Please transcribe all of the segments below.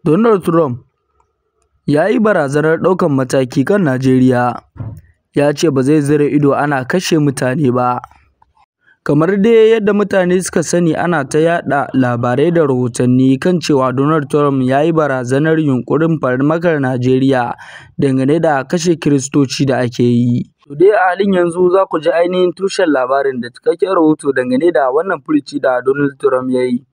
Donald Trump ya yi barazanar ɗaukar mataki kan Najeriya, ya ce ba zai zira ido ana kashe mutane ba. Kamar dai yadda mutane suka sani, ana ta yaɗa labarai da rahotanni kan cewa Donald Trump ya yi barazanar yunƙurin farmakar Najeriya dangane da kashe Kiristoci da ake yi. To dai a halin yanzu za ku ji ainihin tushen labarin da cikakken rahoto dangane da wannan furuci da Donald Trump ya yi,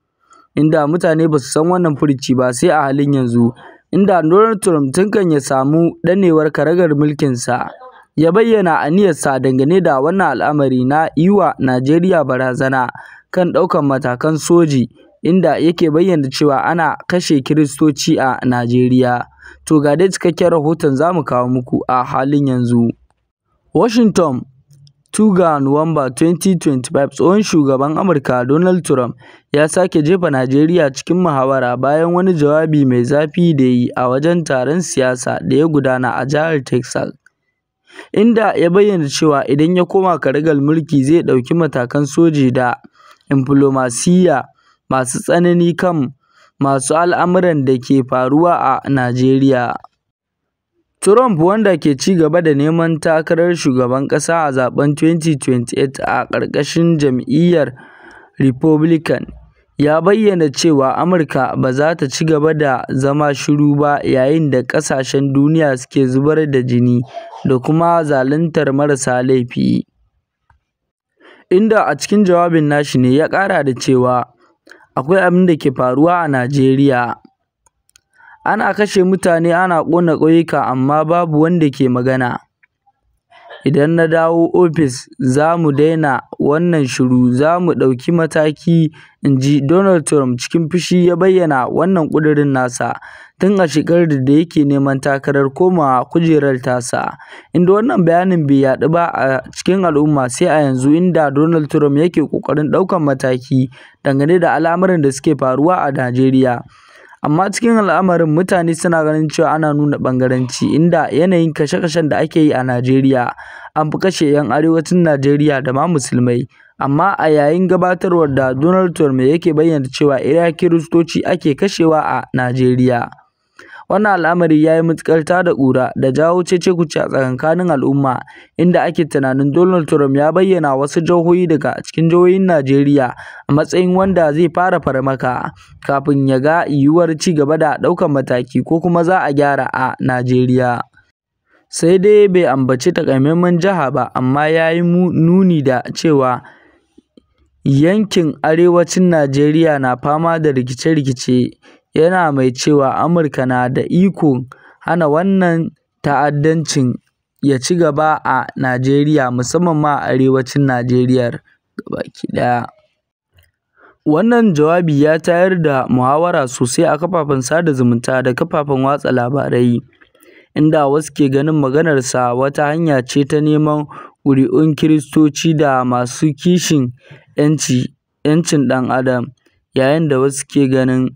inda mutane ba su san wannan furuci ba sai a halin yanzu, inda Donald Trump tun kan ya samu ɗanewar karagar mulkinsa ya bayyana aniyarsa dangane da wannan al'amari na yi wa Najeriya barazana kan ɗaukar matakan soji, inda yake bayyana cewa ana kashe Kiristoci a Najeriya. To ga dai cikakken rahoton za mu kawo muku a halin yanzu. Washington, 2 ga Nuwamba 2025, Tsohon shugaban Amurka Donald Trump ya sake jefa Najeriya cikin muhawara bayan wani jawabi mai zafi da ya yi a wajen taron siyasa da ya gudana a jihar Texas, inda ya bayyana cewa idan ya koma karagar mulki zai ɗauki matakan soji da diflomasiyya masu tsanani kan masu al'amuran da ke faruwa a Najeriya. Trump, wanda ke ci gaba da neman takarar shugaban ƙasa a zaɓen 2028 a ƙarƙashin jam'iyyar Republican, ya bayyana cewa Amurka ba za ta ci gaba da zama shiru ba yayin da ƙasashen duniya suke zubar da jini da kuma zaluntar marasa laifi. Inda a cikin jawabin nashi ne ya ƙara da cewa akwai abin da ke faruwa a Najeriya. Ana kashe mutane, ana ƙona ƙauyuka, amma babu wanda ke magana. Idan na dawo ofis, za mu daina wannan shiru, za mu ɗauki mataki, in ji Donald Trump cikin fushi ya bayyana wannan ƙudurin nasa tun a shekarar da yake neman takarar komawa kujerar tasa, inda wannan bayanin bai yaɗu ba a cikin al'umma sai a yanzu, inda Donald Trump yake ƙoƙarin ɗaukar mataki dangane da al'amuran da suke faruwa a Najeriya. Amma cikin al'amarin mutane suna ganin cewa ana nuna ɓangaranci, inda yanayin kashe-kashen da ake yi a Najeriya an fi kashe 'yan arewacin Najeriya da ma musulmai. Amma a yayin gabatarwar da Donald Trump yake bayyana cewa iya Kiristoci ake kashewa a Najeriya. Wannan al'amari ya yi matuƙar tada ƙura da jawo cece-kuce a tsakankanin al'umma, inda ake tunanin Donald Trump ya bayyana wasu jihohi daga cikin jihohin Najeriya a matsayin wanda zai fara farmaka kafin ya ga yiwuwar ci gaba da ɗaukar mataki ko kuma za a gyara a Najeriya. Sai dai bai ambaci takamaiman jiha ba, amma ya yi nuni da cewa yankin arewacin Najeriya na fama da rikice-rikice, yana mai cewa Amurka na da ikon hana wannan ta'addancin ya ci gaba a Najeriya, musamman ma a arewacin Najeriya gabaki ɗaya. Wannan jawabi ya tayar da muhawara sosai a kafafen sada zumunta da kafafen watsa labarai, inda wasu ke ganin maganarsa wata hanya ce ta neman ƙuri'un Kiristoci da masu kishin 'yancin ɗan adam, yayin da wasu ke ganin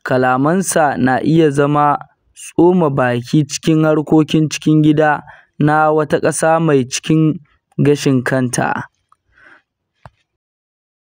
kalamansa na iya zama tsoma baki cikin harkokin cikin gida na wata ƙasa mai cin gashin kanta.